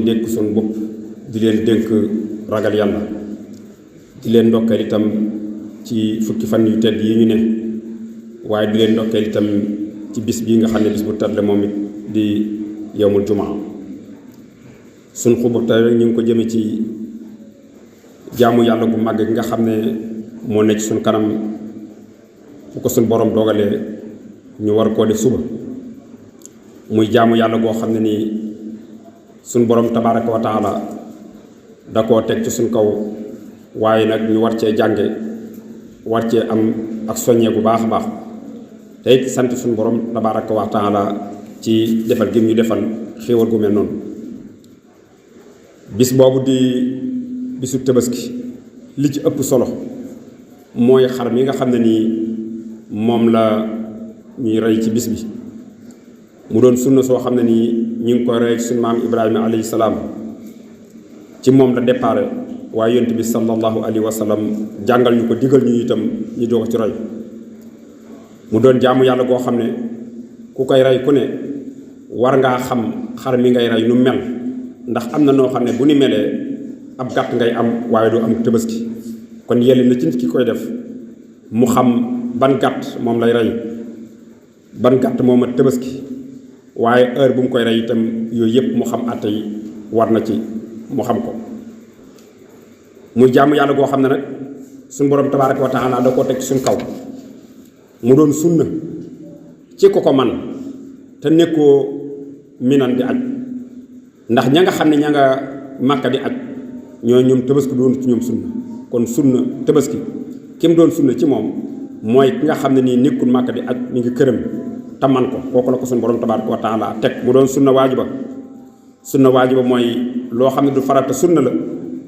dénk suñu bopp di leen dénk ragal yàlla di leen ndokkeel itam ci fukki fan yu tedd yi ñu ne waaye di leen ndokkeel itam ci bis bii nga xam ne bis bu tedd la moom it di yowmul jumaa suñ xubur tey rek ñu ngi ko jëme ci jaamu yàlla bu màgg gi nga xam ne moo nekk suñ kanam bu ko suñ borom dogalee ñu war koo def suba muy jaamu yàlla goo xam ne nii suñ borom tabaaraka wa taala da koo teg ci suñ kaw waaye nag ñu war cee jànge war cee am ak soññee bu baax a baax te it sant suñ borom tabaaraka wa taala ci defal gi ñu defal xéewal gu mel noonu bis boobu di bisu tabaski li ci ëpp solo mooy xar mi nga xam ne nii moom la ñuy rey ci bis bi mu doon sunna soo xam ne nii ñu ngi koy rey suñu maam Ibrahima alayhi salaam ci moom la déparé waaye yonent bi sallallahu alayhi wa sallam jàngal ñu ko digal ñu itam ñu doog ci roy mu doon jaamu yàlla goo xam ne ku koy rey ku ne war ngaa xam xar mi ngay rey nu mel ndax am na noo xam ne bu ni melee ab gàtt ngay am waaye du am tabaski kon yelle na ci nit ki koy def mu xam ban gàtt moom lay rey ban gàtt moom a tabaski waaye heure bu mu koy rey itam yooyu yëpp mu xam àtte yi war na ci mu xam ko muy jaamu yàlla goo xam ne nag suñu borom tabaaraka wa taala da koo teg suñ kaw mu doon sunna ci ko man te nekkoo minan di aj ndax ña nga xam ne ña nga màkka di aj ñoom tabaski doon ci ñoom sunna kon sunna tabaski ki mu doon sunna ci moom mooy ki nga xam ne nii nekkul màkka di aj mi ngi këram te man ko kooku la ko suñu borom tabaaraka wa taala teg mu doon sunna waajiba mooy loo xam ne du farata sunna la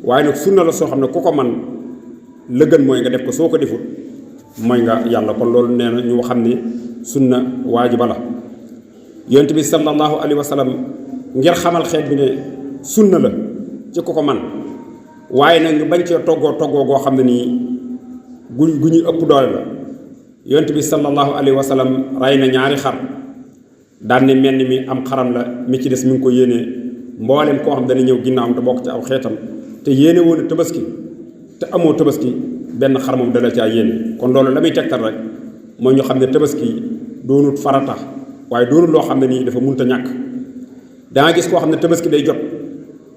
waaye nag sunna la soo xam ne ku ko man la gën mooy nga def ko soo ko defut mooy nga yàlla kon loolu nee na ñu xam ne sunna waajiba la yonent bi sallallahu alayhi wa sallam ngir xamal xeet bi ne sunna la ci ku ko man waaye nag ñu bañ cee toggoo goo xam ne nii gu ñuy ëpp doole la yonent bi sallallahu alayhi wa sallam rey na ñaari xar daan ne mel ni mi am xaram la mi ci des mi ngi ko yéenee mboolem koo xam dana ñëw ginnaawam te bokk ci aw xeetam te yéene woon a tabaski te amoo tabaski benn xar moom dala caa yéene kon loolu la muy tegtal rek mooy ñu xam ne tabaski doonut farata waaye doonut loo xam ne nii dafa munta ñàkk danga gis koo xam ne tabaski day jot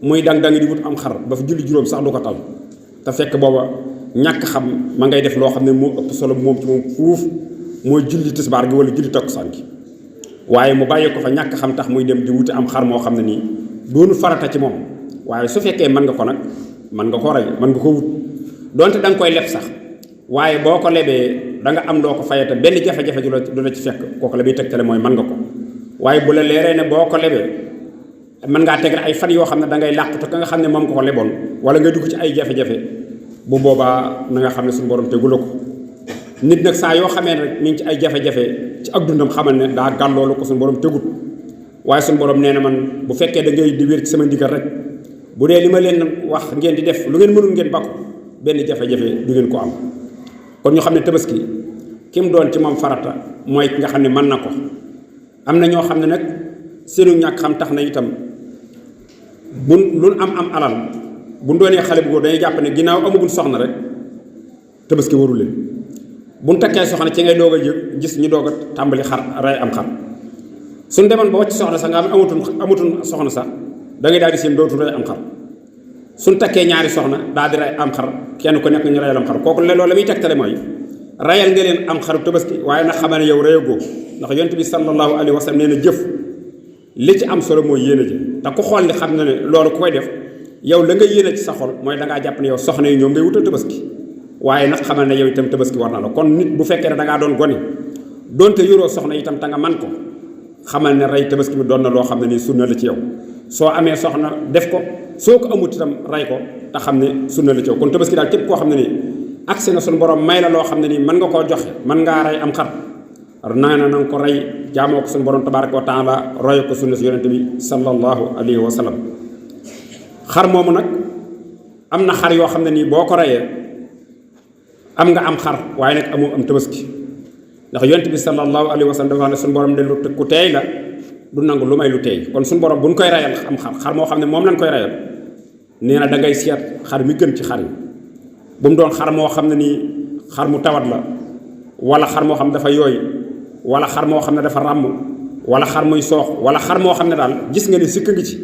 muy dang-dangi di wut am xar ba fa julli juróom sax du ko tal te fekk booba ñàkk xam ma ngay def loo xam ne moo ëpp solo moom ci moom fuuf mooy julli tisbaar gi wala julli takkusaan gi waaye mu bàyyi ko fa ñàkk xam tax muy dem di wuti am xar moo xam ne nii doonut farata ci moom waaye su fekkee mën nga ko nag mën nga ko rey mën nga ko wut donte da nga koy leb sax waaye boo ko lebee da nga am loo ko fayate benn jafe-jafe du la ci fekk kooku la muy tegtale mooy mën nga ko waaye bu la leeree ne boo ko lebee mën ngaa tegal ay fan yoo xam ne da ngay làqu te ka nga xam ne moom nga ko leboon wala nga dugg ci ay jafe-jafe bu boobaa na nga xam ne suñu borom tegu la ko nit nag saa yoo xamee rek mi ngi ci ay jafe-jafe ci ak dundam xamal ne daa gàlloolu ko suñu borom tegut waaye suñu borom nee na man bu fekkee da ngay di wér ci sama ndigal rek bu dee li ma leen wax ngeen di def lu ngeen mënul ngeen bakku benn jafe-jafe du ngeen ko am kon ñu xam ne tabaski ki mu doon ci moom farata mooy ki nga xam ne mën na ko am na ñoo xam ne nag seenu ñàkk xam tax na itam lu am alal bu ñu doonee xale bu góor dañuy jàpp ne ginnaaw amagul soxna rek tabaski waru leen bu ñu takkee soxna ci ngay doog a gis ñu doog a tàmbali xar rey am xar suñ demoon ba wàcc soxna sax nga am amatul soxna sax da ngay daal di seen dootul rey am xar suñ takkee ñaari soxna daal di rey am xar kenn ku nekk ñu reyal am xar kooku loolu la muy tegtale mooy reyal nga leen am xaru tabaski waaye nag xamal ne yow reyagoo ndax yonent bi sallallahu alayhi wa sallam nee na jëf li ci am solo mooy yéene ji te ku xool ni xam na ne loolu ku koy def yow la nga yéene ci sa xol mooy da ngaa jàpp ne yow soxna yi ñoom ngay wutal tabaski waaye nag xamal ne yow itam tabaski war na la kon nit bu fekkee ne da ngaa doon gone doonte yoroo soxna itam te nga man ko xamal ne rey tabaski bi doon na loo xam ne nii sunna la ci yow soo amee soxna def ko soo ko amut itam rey ko te xam ne sunna la ci yow kon tabaski daal képp koo xam ne nii agsi na suñu borom may la loo xam ne nii mën nga koo joxe mën ngaa rey am xar naa na nga ko rey jaamoo ko suñu borom tabaraka wa taala royo ko sunna si yonente bi sallallahu alayhi wa sallam xar moomu nag am na xar yoo xam ne nii boo ko reyee am nga am xar waaye nag amoo am tabaski ndax yonent bi sallallahu alayhi wa sallam dafa wax ne suñu borom de lu ku teey la du nangu lu may lu teey kon suñu borom buñ koy rayal am xar moo xam ne moom lañ koy rayal nee na da ngay seet xar mi gën ci xar yi bu mu doon xar moo xam ne nii xar mu tawat la wala xar moo xam ne dafa yooy wala xar moo xam ne dafa ràmm wala xar muy soox wala xar moo xam ne daal gis nga ne sikk ngi ci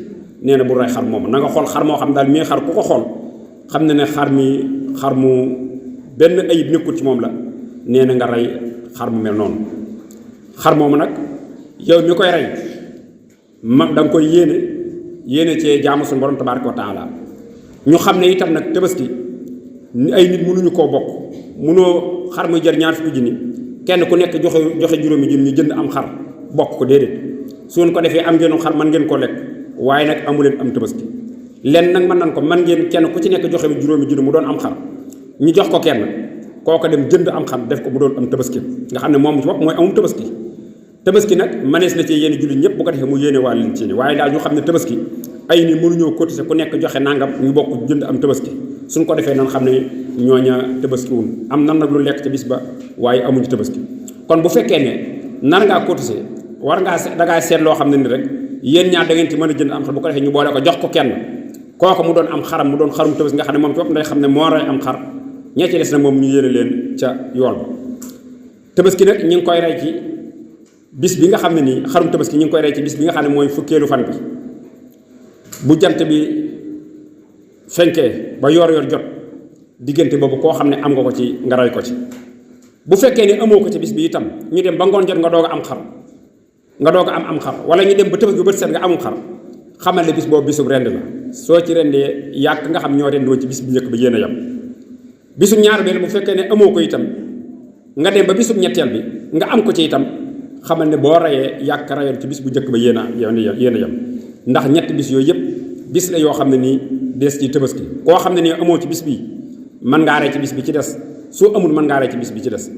nee na bu rey xar moom na nga xool xar moo xam ne daal mii xar ku ko xool xam ne xar mu benn ayib nekkul ci moom la nee na nga rey xar mu mel noonu xar moomu nag yow mi koy rey da nga koy yéene cee jaamu suñu borom tabaaraka wa taala ñu xam ne itam nag tabaski ay nit mënuñu koo bokk mënoo xar muy jar ñaar fukki junni kenn ku nekk joxe juróomi junni ñu jënd am xar bokk ko déedéet su ngeen ko defee am ngeen xar man ngeen ko lekk waaye nag amu leen am tabaski lenn nag mën nan ko man ngeen kenn ku ci nekk joxe bi juróomi junni mu doon am xar ñu jox ko kenn kooko dem jënd am xar def ko mu doon am tabaski nga xam ne moom ci bopp mooy amum tabaski nag manees na ci yéene jullit ñëpp bu ko defee mu yéene waa liñ ci waaye daal ñu xam ne tabaski ay ni mënuñoo cotiser ku nekk joxe nangam ñu bokk jënd am tabaski suñ ko defee nan xam ne ñooña tabaskiwul am nan nag lu lekk ca bis ba waaye amuñu tabaski kon bu fekkee ne nar ngaa cotiser war ngaa dangaa seet loo xam ne ni rek yéen ñaar da ngeen ci mën a jënd am xar bu ko defee ñu boole ko jox ko kenn kooku mu doon am xaram mu doon xarum tabaski nga xam ne moom ci bopp nday xam ne moo rey am xar ña ci des na moom ñu yéene leen ca yool ba tabaski nag ñi ngi koy rey ci bis bi nga xam ne nii xarum tabaski ñi ngi koy rey ci bis bi nga xam ne mooy fukkeelu fan bi bu jant bi fenkee ba yor jot diggante boobu koo xam ne am nga ko ci nga rey ko ci bu fekkee ne amoo ko ci bis bi itam ñu dem ba ngoon jot nga doog a am xar nga doog a am xar wala ñu dem ba tabaski bu bët set nga amum xar xamal ne bis boobu bisub rend la soo ci rendee yàq nga xam ñoo rendoo ci bis bi njëkk ba yéen a yem bisub ñaar bi bu fekkee ne amoo ko itam nga dem ba bisub ñetteel bi nga am ko ci itam xamal ne boo rayee yàq rayoon ci bis bu njëkk ba yéen a yem ndax ñetti bis yooyu yëpp bis la yoo xam ne nii des ci tabaski koo xam ne nii amoo ci bis bi mën ngaa rey ci bis bi ci des soo amul mën ngaa rey ci bis bi ci des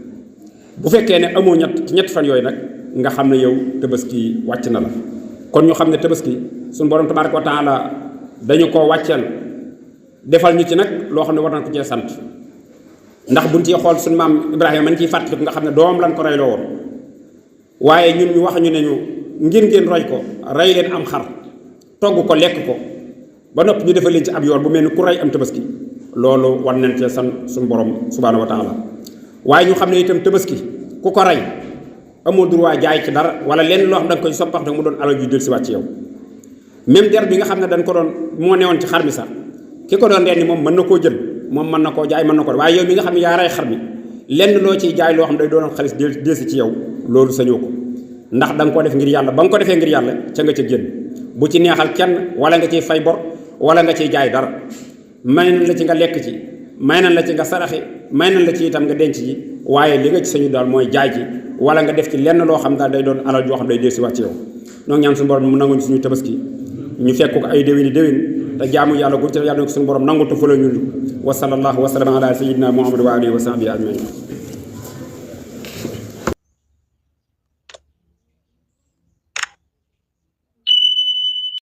bu fekkee ne amoo ci ñetti fan yooyu nag nga xam ne yow tabaski wàcc na la kon ñu xam ne tabaski suñu borom tabaaraka wa taala dañu koo wàcceel defal ñu ci nag loo xam ne war nañ ko cee sant ndax buñ ciy xool suñu maam Ibrahima man ciy fàttaliku nga xam ne doom lan ko reyloo woon waaye ñun ñu wax ñu ne ñu ngeen roy ko rey leen am xar togg ko lekk ko ba noppi ñu defal leen ci ab yoon bu mel ni ku rey am tabaski loolu war nañ cee sant suñu borom subhaanahu wa taala waaye ñu xam ne itam tabaski ku ko rey amoo droit jaay ci dara wala lenn loo xam da nga koy soppax nag mu doon alal ju del si waat ci yow même der bi nga xam ne dañ ko doon moo newoon ci xar mi sax ki ko doon rendi moom mën na koo jël moom mën na koo jaay mën na ko waaye yow mi nga xam ne yaa rey xar mi lenn loo ciy jaay loo xam day doonoon xaalis delsi ci yow loolu sañoo ko ndax da nga ko def ngir yàlla ba nga ko defee ngir yàlla ca nga ca génn bu ci neexal kenn wala nga ciy fay bor wala nga ciy jaay dara may nañ la ci nga lekk ci may nañ la ci nga saraxi may nañ la ci itam nga denc ci waaye li nga ci sañu daal mooy jaay ci wala nga def ci lenn loo xam daal day doon alal joo xam day delsi waat ci yow donc ñaan suñu borom mu nanguñ suñu tabaski ñu fekk ko ay déwéni déwén te jaamu yàlla gu ci yàlla na ko suñu borom nangu te fële ñu wa sallallahu wa sallam ala sayyidina muhammad wa alihi wa sahbihi ajmain